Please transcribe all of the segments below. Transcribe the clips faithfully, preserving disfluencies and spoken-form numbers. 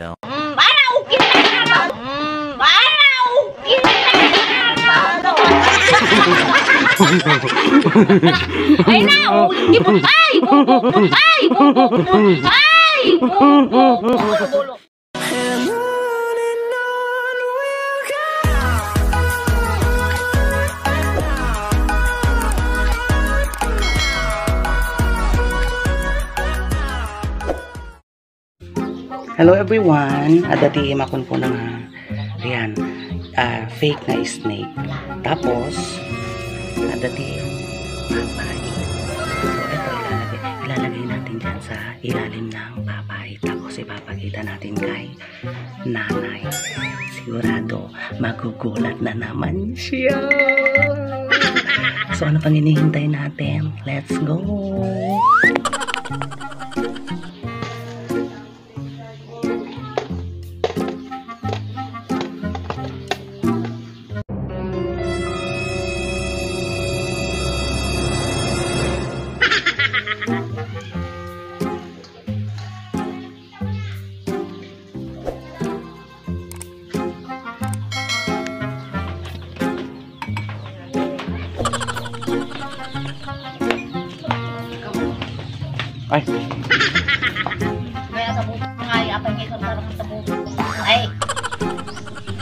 Mm, para okay na. Mm, para okay na. Ay na, oh, ipot-, ay, bubukbok, ay, bubukbok, ay, bubukbok. Hello everyone, adda ti makunkuna nga, ayan, ah, fake na snake. Tapos, adda ti babae. So, ito, ilalagay, ilalagay natin dyan sa ilalim ng babae. Tapos, ipapakita natin kay nanay. Sigurado, magugulat na naman siya. So, ano pang hinihintay natin? Let's go! Ay. Kaya sa buhay, apay kayo sa tarang sa buhay. Ay.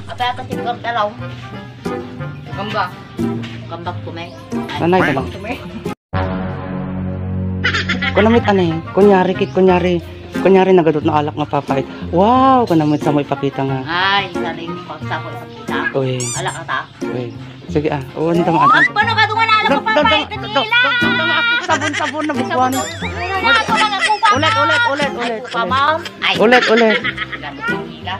Apay ata si Gordalaw. Gamba. Gamba kume. Nanay ka lang. Kume. Kunamit anay, kunyari kit, kunyari, kunyari nagadot na alak nga papait. Wow, kunamit sa mo ipakita nga. Ay, saling pagsa ko ipakita. Uy. Alak ata. Uy. Sige ah. Uwan tama. Mas pano ka dungan alak nga papait kanila. Sabon-sabon na bukuan. Ulit, ulit, ulit, ulit. Ay, pa, ma'am. Ay. Ulit, ulit.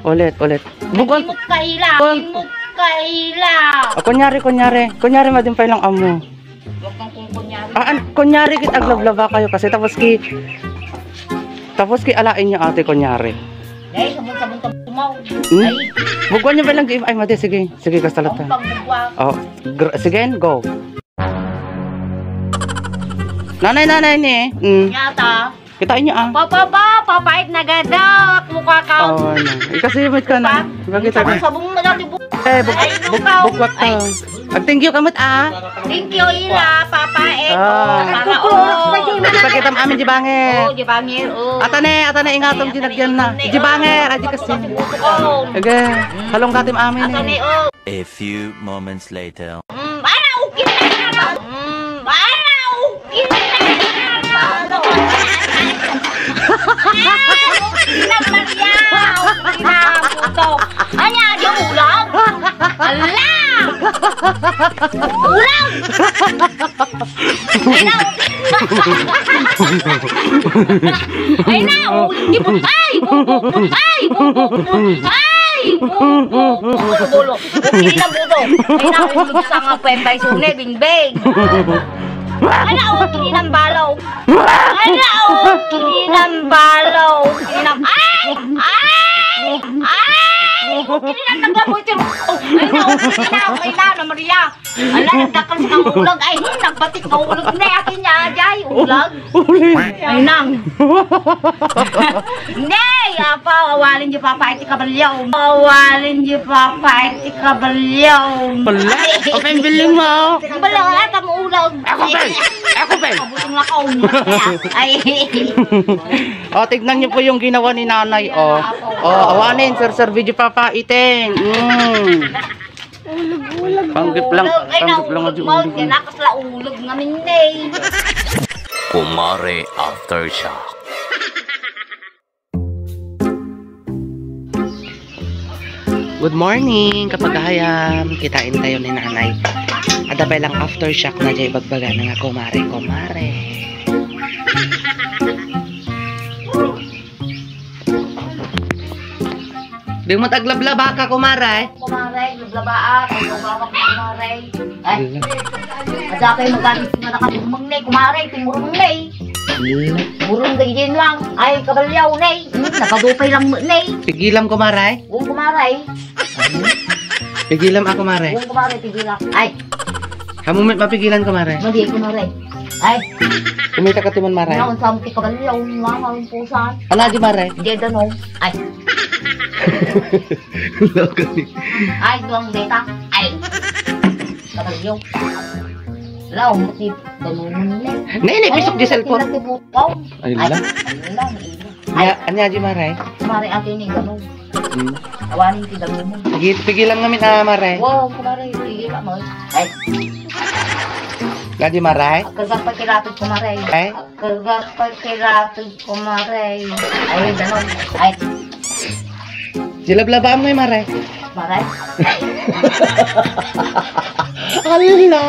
Ulit, ulit. Bukuan. Imot kaila, imot kaila. Ah, kunyari, kunyari. Kunyari, madin pa ilang amo. Huwag kang kung kunyari. Ah, an-, kunyari kit aglablaba kayo kasi tapos ki, tapos ki alain niya ate kunyari. Dahil sabon-sabon ka bumaw. Hmm? Ay. Bugwan niyo ba lang game? Ay, mati, sige. Sige, kasta lang ta. Ang pagbugwa. Oh, gr-, sige, go. Nanay, nanay ni. Mm. Yata. Kita inyo ah. Papa ba, papait na gadak, mukha ka. Oh, ano. Ikasimit ka na. Bakit ako? Sabong na dati bu-, Eh, bug-, ay, bug-, lukaw. Bugwat ka. Ay. Ag-thank you kamot ah. Thank you, ila, papa, eh, Ah. oh, para, oh. Ipakita mo amin, Jibanger. Oh, Jibanger, oh. Atane, atane, ingatom, Ay, jinagyan na. Atane, Jibanger, oh. Aji kasi. Oh. Aga, halong katim amin Atane, eh. Oh. A few moments later. Mm, para okay na. Mm, para okay na. Ay, okay na, Maria. Okay na, puto. Anya, di ulang? Ala! Ulang! Ay, na, ay, na, oh, ipot-, ay, bubukbok, ay, bubukbok, ay, bubukbok, bolo, bolo. Okay na, buto. Ay, na, ulog sa nga pwembay sune, bingbing. Ay, na, okay ng balaw. Ay, na, okay ng balaw. Okay ng, ay, ay, ay, okay na, naglaboy, tiro. Ay, na, okay na, okay na, na, Maria. Ala, nagdakkel sa kang ulag. Ay, hmm, nagbatik nga ulag na. Akin niya, ajay, ulag. Uli. Ay, nang. Nay, apa, awalin di papa iti kabalyaw. Awalin di papa iti kabalyaw. Wala. Ay. Apa yung biling mo? Bala, wala ka mo ulag. Ako, Ben. Ako, Ben. Abusong na ka, ulag na. Ay. Oh, tignan niyo po yung ginawa ni nanay, oh. Oh, awanin, sir, sir, video papa, iting. Mm. Ulag, ulag. Panggip lang, Ulag, ay, panggip lang, naulog adi mo. Ulag. Yan, nakasla ulag nga minne. Kumare Aftershock. Good morning, kapagayam. Kitain tayo ni nanay. Ada pa lang aftershock na jay bagbaga na nga kumare, kumare. Di mo taglablaba ka, kumare. Kumare, lablaba ka, kumare. Ay, ada kayo magamit na nakatulmang na, kumare, tumurong na eh. Murong ka dyan lang. Ay, kabalyaw na eh. Hmm, nakadupay lang mo na eh. Pigilam, kumare. Huwag kumare. Pigilam ako, mare. Huwag kumare, pigilam. Ay. Hamu met mapigilan ko, mare. Madi, kumare. Ay. Kumita ka timon, mare. Naon sa ti kabalyaw, nga, nga, pusan. Ala, di, mare. Di, dano. Ay. Loko ni. Ay, tuang beta. Ay. Kabalyo. Lao, mati danumon ni. Nay, nay, pisok di cellphone. Ay, la. Ay, la, ay, la. Ania, ania, di Mare? Mare, ati ni danum. Hmm. Awanen ti danumon. Pigi-, pigilan ngamin, ah, Mare. Wow, kumare, pigil ka mo. Ay. Nga di Mare? Agkarga pay ti latod, kumare. Ay? Agkarga pay ti latod, kumare. Ay, danum. Ay. Di lablabaam ngay, Mare. Mare? Ala!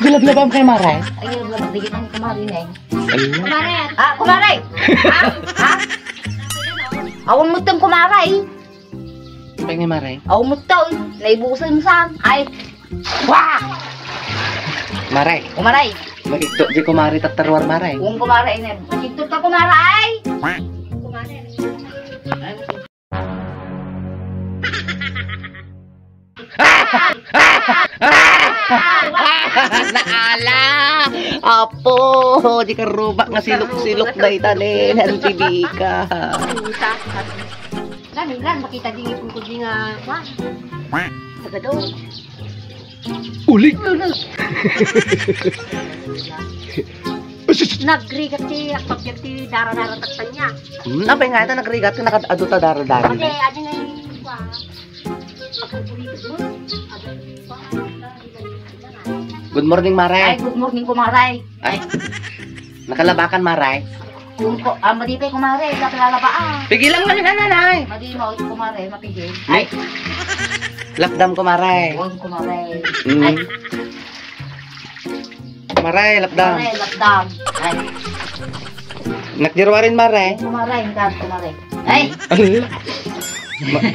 Di lablabaam kay Mare. Ay, lablabaam, di kita kumare, eh. Ala. Kumare. Ah, kumare. Ha? Ha? Awan mo itong kumare, eh. Pay ngay, Mare. Awan mo ito, eh. Naibusan san. Ay. Wah! Mare. Kumare. Makikto di kumare tattaruar, Mare. Kung kumare, ini. Makikto ka, kumare, ay. Kumare. Naala! Apo! Di karubak nga silok-silok dayta, ne, nanti di ka. Dami lan, makita di ngipon ko di nga, wa. Sagado. Ulit! Nagrigat ti, agpagbiag ti dara-dara tattanya. Hmm, apay nga ita nagrigat ti nakaadu ta dara-dara? Adi, adi nga yung, wa. Good morning, Mare. Ay, good morning, kumare. Ay. Nakalabakan, Mare. Yung ko, ah, madi pay, kumare, nakalaba, ah. Pigilan mo rin, nanay. Madi mo, kumare, mapigil. Ay. Lapdam, kumare. Huwag, kumare. Mm. Ay. Mare, lapdam. Kumare, lapdam. Ay. Nakdirwarin, Mare. Kumare, ingkan, kumare. Ay. Ala. Ma-,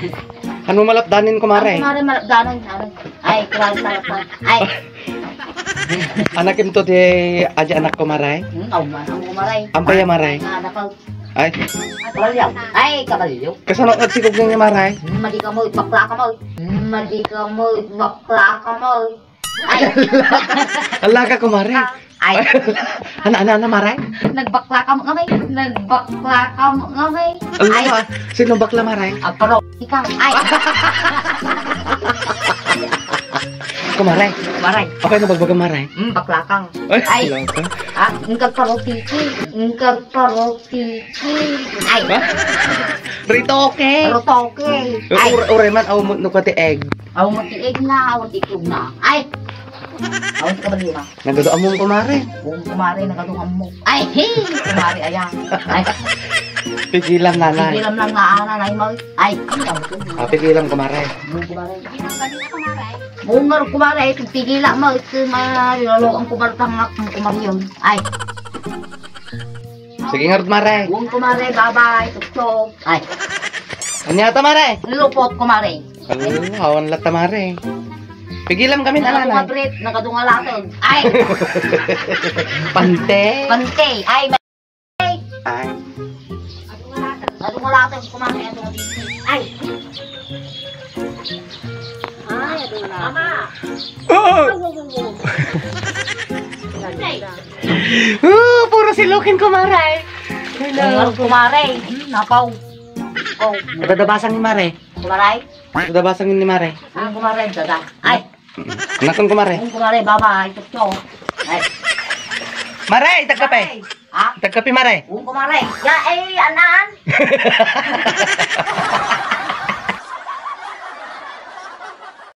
ano malapdanin, kumare? Kumare, malapdanan, kumare. Ay, kumare, malapdan. Ay. Anakim to di adi anak, kumare? Hmm, awan, ang kumare. Ampay a, Mare? Ay, anak ko. Ay. Kabalyo. Ay, kabalyo. Kasano nagsikog ni Mare? Hmm, madi ka mo, bakla ka mo. Hmm, madi ka mo, bakla ka mo. Ay. Ala ka, kumare. Ay. Ana, ana, ana, Mare? Nagbakla ka mo nga, may. Nagbakla ka mo nga, may. Ala, ay. Sino bakla, Mare? Agparo. Ikaw. Ay. Kumare. Kumare. Apay nga bagbaga, Mare? Hmm, bakla ka. Ay, ay. Bakla ka? Ah, ingkag paro tiki. Ingkag paro tiki. Ay. Ha? Retoke. Retoke. Ay. Ur-, uray man, aw mo, no, pati egg. Awan ti egg na, awan ti itlog na. Ay! Awan ti kabalyo na. Nagadu among kumare. Buong kumare, nagadu among. Ay, hey! Kumare, ayan. Ay. Pigilan, nanay. Pigilan lang na, nanay mo. Ay, ah, pigilan, kumare. Buong kumare. Buong nga, kumare, pigilan mo. Ito, malalo ang kumare, tangak ang kumare yun. Ay. Sige nga rod, Mare. Huwag, kumare, bye-bye, tuktok. Ay. Ania ta, Mare? Lupot, kumare. Ala, awan latta, Mare. Pigilam kami, ala, kumabrit, nakadungalatag. Ay. Pante. Pante. Ay, ma-, ay. Ay. Kadungalatag, kumare, ano, ay. Ay, ano na. Mama. Oh! Ay, ay, ay, ay. Oh, puro silokin, kumare. Hello. Ay, kumare. Hmm, napaw. Oh. Dadabasang ni Mare. Kumare. Dadabasang ni Mare. Ah, kumare, dada. Ay. Nakon, kumare. Ang kumare, baba, ito, ito. Ay. Mare, itag kape. Ay. Ha? Itag kape, Mare. Ang kumare. Ya, eh, anan.